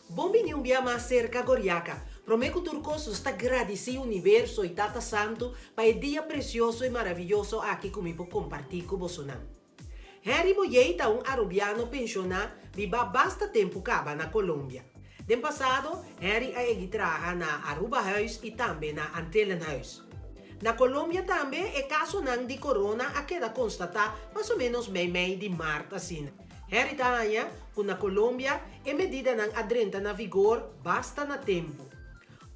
Bon bini un bia mas serka Goriaka. Promé ku tur kos nos ta gradisí Universo i Tata Santu pa e dia presioso i maravioso aki ku mi por kompartí ku bosonan. Henry Boyey ta un Arubiano penshoná bibá basta tempu kaba na Colombia. Den pasado Henry a egi traha na Arubahuis i tambe na Antillenhuis. Na Colombia tambe e kasonan di corona a keda konstatá mas o ménos meimei di mart asina. Henry ta haña ku na Colombia e medidanan a drenta na vigor basta na tempu.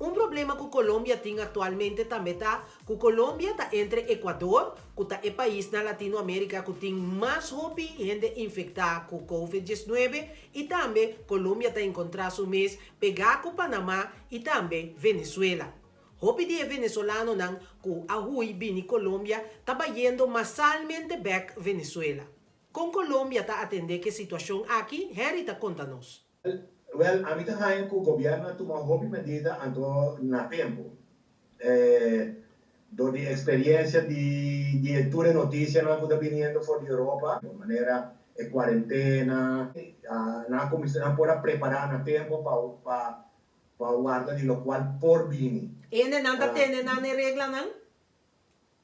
Un problema ku Colombia tin aktualmente tambe ta ku Colombia ta entre Ecuador, ku ta e pais na Latinoamérika ku tin mas hopi hende infektá ku Covid 19, i tambe Colombia ta enkontrá su mes pegá ku Panamá i tambe Venezuela. Hopi di e venezolanonan ku a hui bini Colombia ta bayendo masalmente bèk Venezuela. Kon Colombia ta atendé ku e situashon aki, Henry ta konta nos. Wel, ami ta haña ku gobièrnu a tuma hopi medida anto na tempu. Dor di eksperiensia di di e tur e notisianan ku ta biniendo for di Europa, manera e kuarentena, nan a kuminsá, nan por a prepará na tempu pa pa pa warda di lokual por bini. Hendenan ta tene nan e reglanan?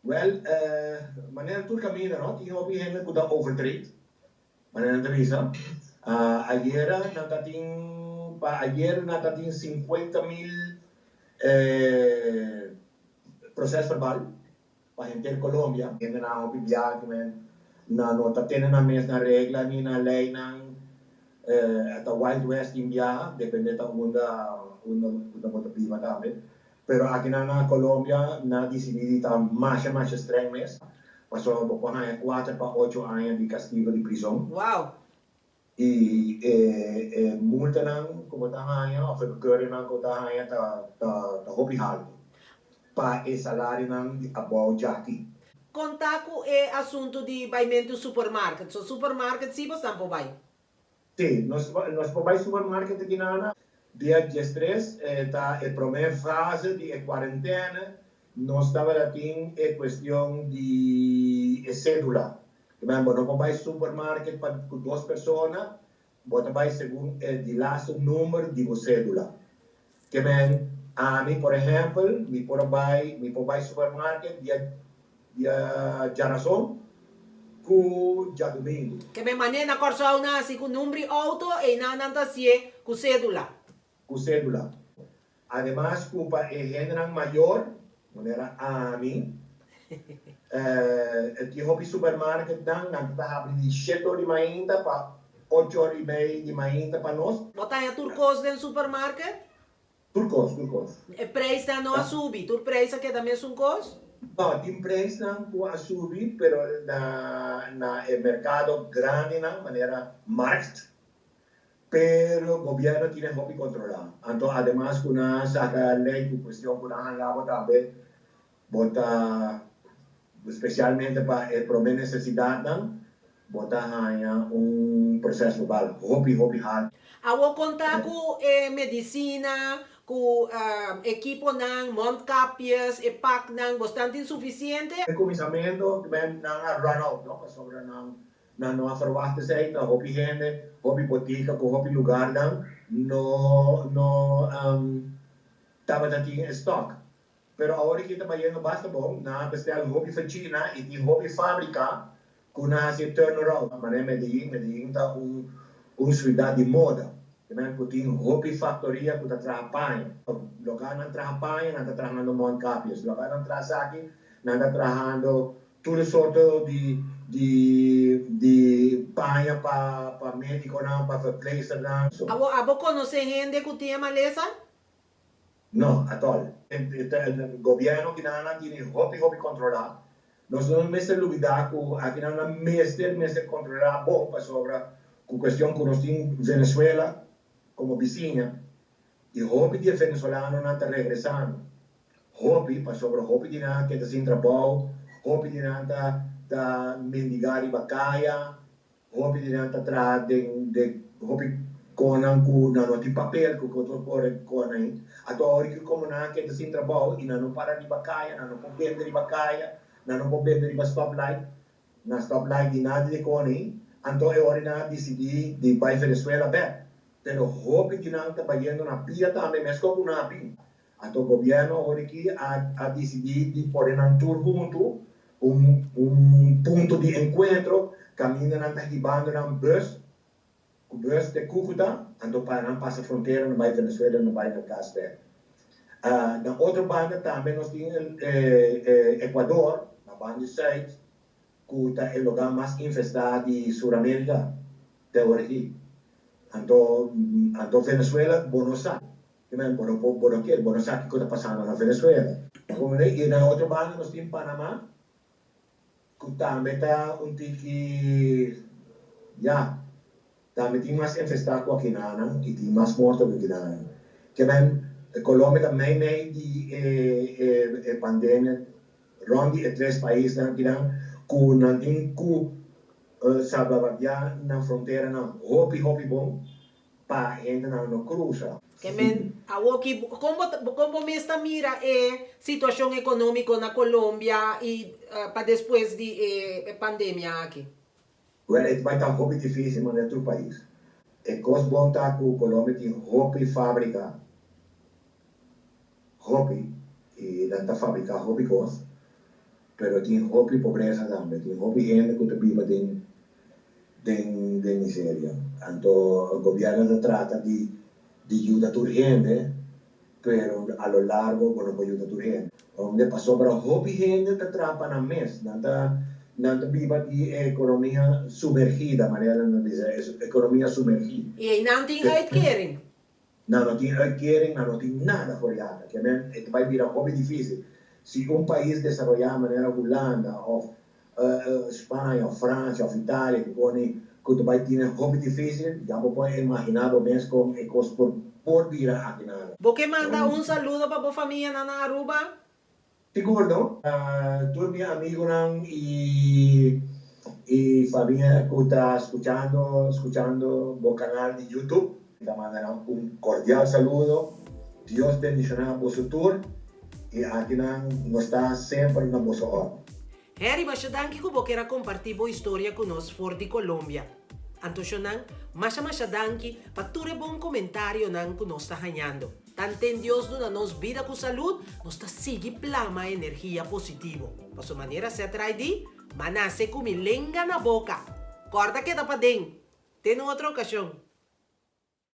Wel, manera tur kaminda no, tin hopi hende ku ta overtreed, manera nan ta bisa. Ayera nan ta tin, pa ayer nan ta tin 50,000 proces verbal pa henter Colombia. Hendenan hopi biaha men nan no ta tene nan mes na regla ni na leynan, ta wild west tin biaha, depende ta unda unda unda bo ta biba tambe. Pero akinan na Colombia nan a disidí di ta masha masha streng mes, pasobra bo por haña 4 pa 8 aña di kastigo di prizon. I e multanan ku bo ta haña òf e bekeuringnan ku bo ta haña ta hopi haltu pa e salarionan di abou djaki. Kon ta ku e asuntu di baimentu supermarket? So supermarket sí bo por bai? Sí, nos por bai supermarket akinan. Dia 13 ta e promé fase di e kuarentena. Nos tabatin e kuestion di e sédula. Bo no por bai supermarket pa ku dos persona, bo ta bai segun e di laatste number di bo sédula. Ke men, ami, por ehèmpel, mi por bai supermarket dia djarason ku djadumingu. Ke men manera na Kòrsou nan hasi ku number di outo i nan nan ta hasié ku sédula. Ku sédula. Ademas, ku pa e hendenan mayor, manera ami, tin hopi supermarket nan ta habri di 7 or di mainta pa 8:30 di mainta pa nos. Bo ta haña tur kos den supermarket? Tur kos, tur kos. E preisnan no a subi, tur preis a keda mesun kos? No, tin preisnan ku a subi, pero na e merkado grandinan, manera Markt, pero gobièrnu tin hopi kontrolá. Anto, ademas ku nan a saka lei ku kuestion ku nan haña bo tambe, bo ta spesialmente pa e promé nesesidatnan, bo ta haña un proces verbal hopi hopi haltu. Awor kon ta ku e medisina, ku ekiponan, mondkapjes, e paknan, bo tin sufisiente? E kuminsamentu, men nan a run out, no? Pasobra nan no a verwacht esei, ta hopi hende, hopi botika, ku hopi lugarnan, no tabatin stock. Pero awor aki ta bayendo basta bon, nan a bestel hopi for China i tin hopi fábrika ku nan a hasi turnaround. Manera Medellín, Medellín ta un siudat di moda. Men ku tin hopi faktoria ku ta traha paña. Loke nan traha paña, nan ta trahando mondkapjes. Loke nan traha esaki, nan ta trahando tur sorto di paña pa médikonan, pa verpleegsternan. Abo konosé hende ku tin malesa? No, at all. E gobièrnu akinan tin hopi hopi kontrolá. Nos no mester lubidá ku akinan mester kontrolá bon pasobra ku kuestion ku nos tin Venezuela komo bisiña i hopi di venezolanonan ta regresando. Hopi pasobra hopi di nan keda sin trabou, hopi di nan ta mendigá riba kaya, hopi di nan ta traha den hopi kosnan ku nan no tin papel ku otro por kosnan. Anto awor ku komo nan keda sin trabou i nan no para riba kaya, nan no por bende riba kaya, nan no por bende riba stoplight, na stoplight di nada di kosnan. Anto e ora nan a disidí di bai Venezuela bèk. Pero hopi di nan ta bayendo na pia tambe meskos ku nan a bin. Anto gobièrnu awor aki a a disidí di pone nan tur huntu un un punto di enkuentro kaminda nan ta hibando nan bus ku bus te Cúcuta anto pa nan pasa frontera nan bai Venezuela nan bai nan kas bèk. Na otro banda tambe nos tin Ecuador na banda di sùit ku ta e lugá mas infestá di Sur Amerika te awor aki. Anto anto Venezuela bo no sa. Ke men bo no por bo no ke bo no sa kiko ta pasando na Venezuela. I na otro banda nos tin Panama ku tambe ta un tiki ya tambe tin mas infestá ku akinanan i tin mas morto ku akinanan. Ke men Colombia ta mei mei di e e pandemia rond di e tres paisnan akinan ku nan tin ku salbaguardiá nan fronteranan hopi hopi bon pa hendenan no krusa. Ke men awoki kon bo kon bo mes ta mira e situashon ekonómiko na Colombia i pa despues di e pandemia aki? Wèl e bai ta hopi difísil manera tur pais. E kos bon ta ku Colombia tin hopi fábrika, hopi, i nan ta fabriká hopi kos, pero tin hopi pobresa tambe, tin hopi hende ku ta biba den den den miseria. Anto gobierno ta trata di di yuda tur hende, pero a lo largo bo no por yuda tur hende. Donde pasobra hopi hende ta traha pa nan mes, nan ta nan ta biba di e economia sumergida, manera nan ta bisa, economia sumergi. I einan tin uitkering? Nan no tin uitkering, nan no tin nada for yaka. Ke men e ta bai bira hopi dificil. Si un pais desaroya manera Hulanda of Spaña of Francia of Italia ku pone ku ta bai tine hopi dificil, ya bo por imagina bo mes kon e kos por por bira aki na. Bo ke manda un saludo pa bo famianan na Aruba? Sigur no. Tur mi amigunan y y famia cu ta scuchando scuchando bo canal di YouTube. Mi ta manda nan un cordial saludo. Dios bendiciona boso tur y akinan nos ta semper na boso orden. Harry, masha danki ku bo ker a kompartí bo historia ku nos for di Colombia. Anto shonnan, masha masha danki pa tur e bon komentarionan ku nos ta hañando. Tanten Dios duna nos bida ku salud, nos ta sigui plama energia positivo. Paso manera Seth Rai di, M'a nase ku mi lenga na boka. Kòrda keda paden. Te un otro okashon.